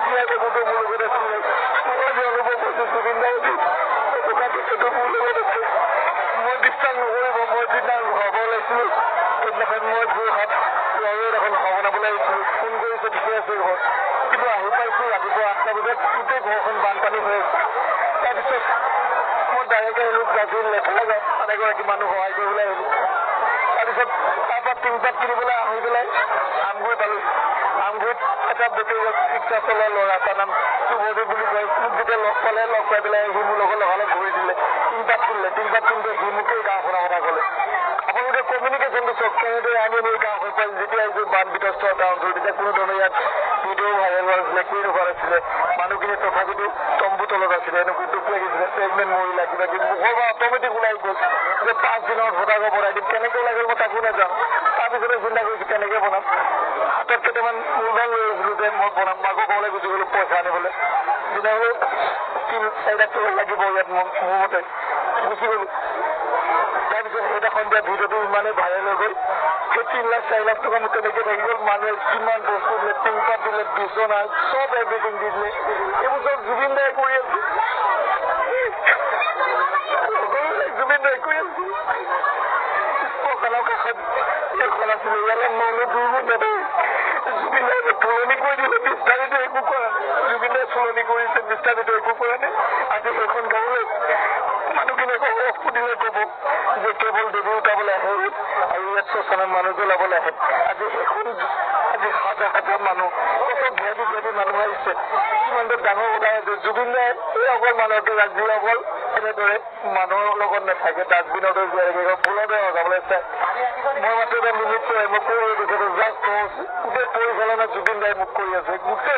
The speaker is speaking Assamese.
জীয়াই থাকোঁতে মোৰ লগত আছিলে। মোৰ আজি অনুভৱ হৈছে জুবিন দাই থকা পিছতো মোৰ লগত আছে। মই বিশ্বাস নকৰিব, মই যিদিনা ঘৰৰ পৰা ওলাইছিলো সেইদিনাখন মই যোৰহাট ৰঙিয়াত এখন ঘৰ বনাবলৈ আহিছিলো। ফোন কৰিছে, ঠিকে আছে ঘৰত, কিন্তু আহি পাইছো ৰাতিপুৱা 8টা বজাত, গোটেই ঘৰখন বানপানী হৈ আছে। তাৰপিছত মই ডাইৰেক্ট আহিলো ব্ৰাজিল লেতেৰা গাঁও, তাত এগৰাকী মানুহ সহায় কৰিবলৈ আহিলো। তাৰপিছত তাৰপৰা টিংপাত কিনিবলৈ আহি পেলাই আমগুৰি পালো। আমগুৰিত এটা বেটেৰী ৰিক্সা চলোৱা ল'ৰা, তাৰ নাম শুভজিৎ বুলি কয়, মোক যেতিয়া লগ পালে, লগ পাই পেলাই সি মোৰ লগত লগালগ ঘূৰি দিলে, টিংপাত কিনিলে। টিংপাত কিনোতে সি মোক এই গাঁওখনৰ কথা ক'লে। আপোনালোকে কমিউনিকেশ্যনটো চাওক, কেনেদৰে আমি এই গাঁওখন পাইছোঁ। যেতিয়া এইটো বান বিধ্বস্ত এটা অঞ্চল, তেতিয়া কোনো ধৰণৰ ইয়াত ভিডিঅ' ভাইৰেল হোৱা নাছিলে, একোৱেই হোৱা নাছিলে। মানুহখিনি তথাপিতো তম্বু তলত আছিলে। এনেকুৱা দুখ লাগিছিলে, প্ৰেগনেণ্ট মহিলা কিবা কিবি মুখৰ পৰা অট'মেটিক ওলাই গ'ল যে 5 দিনত ভোটাৰ বনাই দিম। কেনেকৈ ওলাই গ'ল মই তাকো নাজানো। তাৰপিছতে চিন্তা কৰিছোঁ কেনেকৈ বনাম। হাতত কেইটামান মূলধন লৈ আহিছিলোঁ যে মই বনাম। মাকৰ ঘৰলৈ গুচি গ'লো পইচা আনিবলৈ। যেতিয়া হ'লেও 3-4 লাখ টকা লাগিব ইয়াত মোৰ মতে, গুচি গ'লো। তাৰপিছত সেইদিনাখন দিয়া ভিডিঅ'টো ইমানেই ভাইৰেল হৈ গ'ল, সেই 3 লাখ 4 লাখ টকা মোৰ তেনেকৈ থাকি গ'ল। মানুহে কিমান বস্তু দিলে, টিংপাত দিলে, বিচনা চব এভৰিথিং দি দিলে। এইবোৰ চব জুবিন দাই কৰি আছে, জুবিন দাই কৰি আছে। শ্মশানৰ কাষত এখন আছিলে, ইয়ালৈ মই দূৰ নাপায়। জুবিন দাই থলনি কৰি দিলে, বিস্তাৰিত একো কৰা নাই। জুবিন দাই থলনি কৰিছে, বিস্তাৰিত একো কৰা নাই। আজি সেইখন গাঁৱলৈ মানুহখিনিয়ে সুধিলে ক'ব যে কেৱল দেৱী উঠাবলৈ আহে আৰু ইয়াত শ্মশানত মানুহ জ্বলাবলৈ আহে। আজি সেইখন আজি হাজাৰ হাজাৰ মানুহ, কত ভেদি ভেদি মানুহ আহিছে। কিমান ডাঙৰ কথা হৈছে। জুবিন দাই এই অকল মানুহকে যিসকল এনেদৰে মানুহৰ লগত নাথাকে, ডাষ্টবিনতে জীয়াই থাকে, ভুলতে সজাবলৈ চায়। মই মাত্ৰ এটা নিমিত্ত, মই কৰি গৈছো জাষ্ট। গোটেই পৰিচালনা জুবিন দাই মোক কৰি আছে, গোটেই